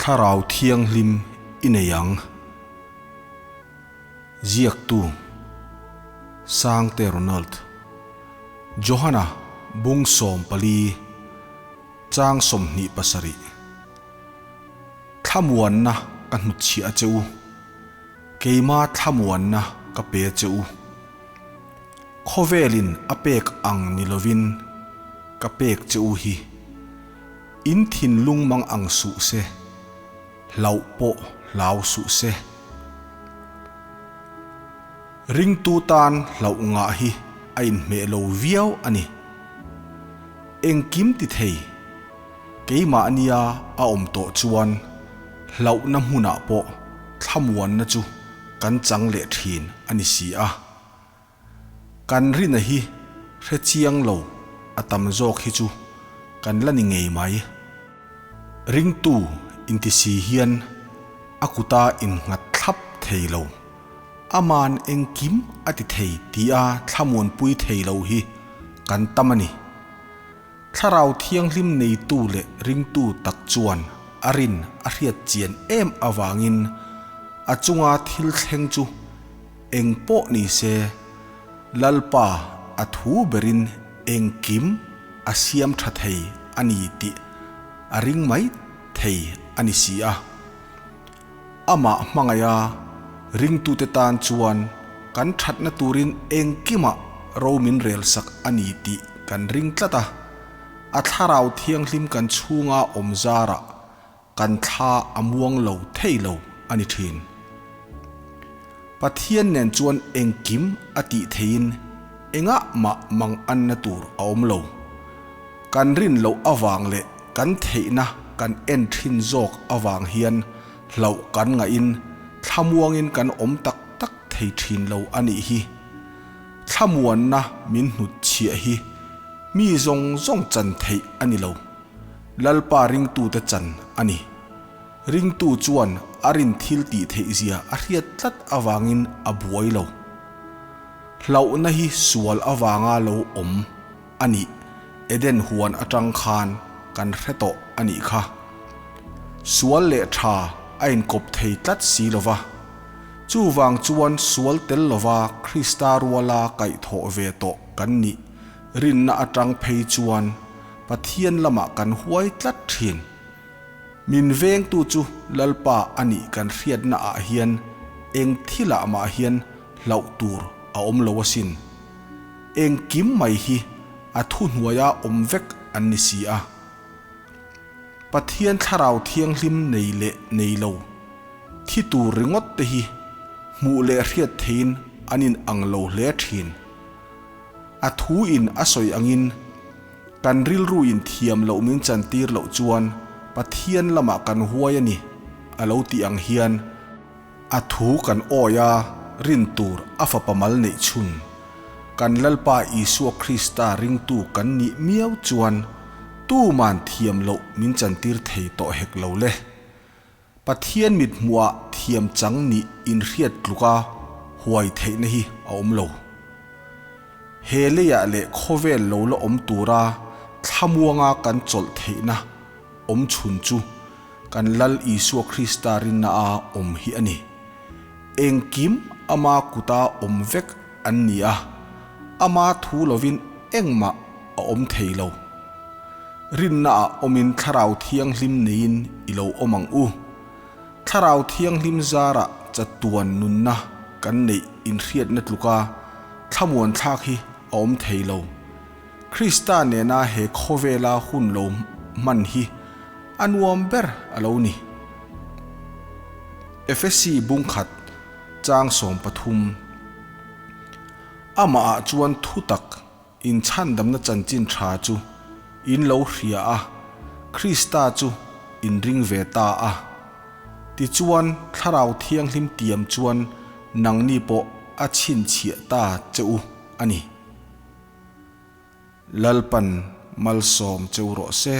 Thlarau Thianghlim i nei ang. Ziaktu, Sangte Ronald, Johana bung 14, chang 27. Thlamuanna ka hnutchhiah a che u, keima thlamuanna ka pe a che u. Khawvelin a pek ang ni lovin ka pek che u hi. In thinlung mang ang suh se, hlauh pawh hlau suh se. Ringtu tan hlauh ngah hi a inhmeh lo viau a ni. Engkim ti thei, keimahnia a awm tawh chuan hlauhna hmunah pawh thlamuanna chu kan chang leh thin a ni si a. Kan rina hi hre chiang lo a tam zawk hi chu kan la ni ngei mai. Ringtu inti si hian a kuta innghat thlap thei lo, aman engkim a ti thei tia thlamuanpui thei lo hi kan tam a ni. Thlarau Thianghlim neitu leh ringtu tak chuan a rin a hriat chian em avangin a chunga thil thleng chu eng pawh ni se, Lalpa a thu berin engkim a siam tha thei a ni tih a ring mai thei a ni si a. Amah hmangaiha ringtute tan chuan kan thatna turin engkimah ro min relsak a ni tih kan ring tlat a, a thlarau thianghlim kan chhunga awm zarah kan thla a muang lo thei lo a ni thin. Pathian nen chuan engkim a tih theihin engah mah mang anna tur a awm lo. Kan rin loh avang leh kan theihna kan en thin zawk avang hian hlauh kan ngahin thlamuangin kan awm tak tak thei thin lo a nih hi. Thlamuanna min hnutchhiah hi mi zawng zawng chan theih a ni lo. Lalpa ringtute chan a ni. Ringtu chuan a rin thil tih theih zia a hriat tlat avangin a buai lo. Hlauhna hi sual avanga lo awm a nih Eden huan atang khan kan hre tawh a nih kha. Sual leh tha a inkawp thei tlat si lo va. Chuvang chuan sual tel lova Krista ruala kaihthawh ve tawh kan nih rinna atang phei chuan Pathian lamah kan huai tlat thin. Min vengtu chu Lalpa a nih kan hriatna ah hian eng thilah mah hian hlauh tur a awm lo asin. Engkim mai hi a thuhnuaia awm vek an ni si a. Pathian thlarau thianghlim nei leh nei lo thi tur ringawt te hi hmuh leh hriat theiin an in ang lo hle thin. A thu in a sawi angin kan rilru in thiam loh min chantir loh chuan Pathian lamah kan huai a ni a lo tih ang hian a thu kan awi a rin tur a fapa mal neih chhun kan Lalpa Isua Krista ringtu kan nih miau chuan tuman thiam loh min chantir thei tawh hek lo le. Pathian mit hmuhah thiam chang nih inhriat tluka huai theihna hi a awm lo. He leiah leh khawvel lo la awm tura thlamuanga kan chawlh theihna awm chhun chu kan Lal Isua Krista rinna a awm hi a ni. Engkim ama kuta awm vek an ni a, ama thu lovin engmah a awm thei lo. Rinnaah awmin Thlarau Thianghlim neiin i lo awm ang u. Thlarau Thianghlim zarah chatuan nunna kan neih inhriatna tluka thlamuan thlak hi a awm thei lo. Krista nena he khawvela hun lo hman hi a nuam ber a lo ni. Efesi bungkhat chang 13. Amahah chuan thutak Inchhandamna chanchin tha chu in lo hria a, Krista chu in ring ve ta a. Tichuan, Thlarau Thianghlim tiam chuan nangni pawh a chhinchhiah ta che u a ni. Lalpan malsawm che u rawh se.